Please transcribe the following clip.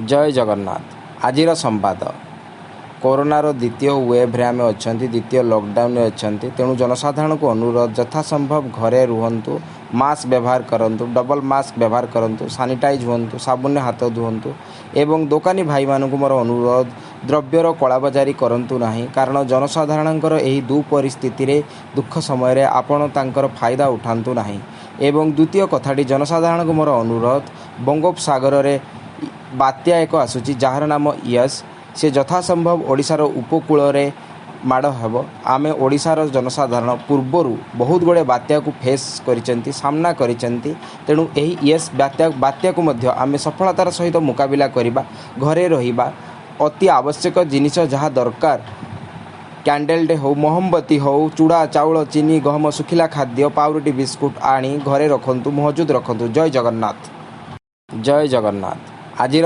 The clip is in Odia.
ଜୟ ଜଗନ୍ନାଥ। ଆଜିର ସମ୍ବାଦ। କରୋନାର ଦ୍ୱିତୀୟ ୱେଭ୍ରେ ଆମେ ଅଛନ୍ତି, ଦ୍ୱିତୀୟ ଲକଡାଉନରେ ଅଛନ୍ତି। ତେଣୁ ଜନସାଧାରଣଙ୍କୁ ଅନୁରୋଧ, ଯଥାସମ୍ଭବ ଘରେ ରୁହନ୍ତୁ, ମାସ୍କ ବ୍ୟବହାର କରନ୍ତୁ, ଡବଲ ମାସ୍କ ବ୍ୟବହାର କରନ୍ତୁ, ସାନିଟାଇଜ୍ ହୁଅନ୍ତୁ, ସାବୁନରେ ହାତ ଧୁଅନ୍ତୁ ଏବଂ ଦୋକାନୀ ଭାଇମାନଙ୍କୁ ମୋର ଅନୁରୋଧ, ଦ୍ରବ୍ୟର କଳାବଜାରୀ କରନ୍ତୁ ନାହିଁ। କାରଣ ଜନସାଧାରଣଙ୍କର ଏହି ଦୁଃପରିସ୍ଥିତିରେ, ଦୁଃଖ ସମୟରେ ଆପଣ ତାଙ୍କର ଫାଇଦା ଉଠାନ୍ତୁ ନାହିଁ। ଏବଂ ଦ୍ୱିତୀୟ କଥାଟି, ଜନସାଧାରଣଙ୍କୁ ମୋର ଅନୁରୋଧ, ବଙ୍ଗୋପସାଗରରେ ବାତ୍ୟା ଏକ ଆସୁଛି, ଯାହାର ନାମ ୟସ୍। ସେ ଯଥାସମ୍ଭବ ଓଡ଼ିଶାର ଉପକୂଳରେ ମାଡ଼ ହେବ। ଆମେ ଓଡ଼ିଶାର ଜନସାଧାରଣ ପୂର୍ବରୁ ବହୁତ ଗୁଡ଼ିଏ ବାତ୍ୟାକୁ ଫେସ୍ କରିଛନ୍ତି, ସାମ୍ନା କରିଛନ୍ତି। ତେଣୁ ଏହି ୟସ୍ ବାତ୍ୟାକୁ ମଧ୍ୟ ଆମେ ସଫଳତାର ସହିତ ମୁକାବିଲା କରିବା। ଘରେ ରହିବା, ଅତି ଆବଶ୍ୟକ ଜିନିଷ ଯାହା ଦରକାର, କ୍ୟାଣ୍ଡେଲଟେ ହେଉ, ମହମବତୀ ହେଉ, ଚୁଡ଼ା, ଚାଉଳ, ଚିନି, ଗହମ, ଶୁଖିଲା ଖାଦ୍ୟ, ପାଉରୁଟି, ବିସ୍କୁଟ ଆଣି ଘରେ ରଖନ୍ତୁ, ମହଜୁଦ ରଖନ୍ତୁ। ଜୟ ଜଗନ୍ନାଥ। ଜୟ ଜଗନ୍ନାଥ। ଆଜିର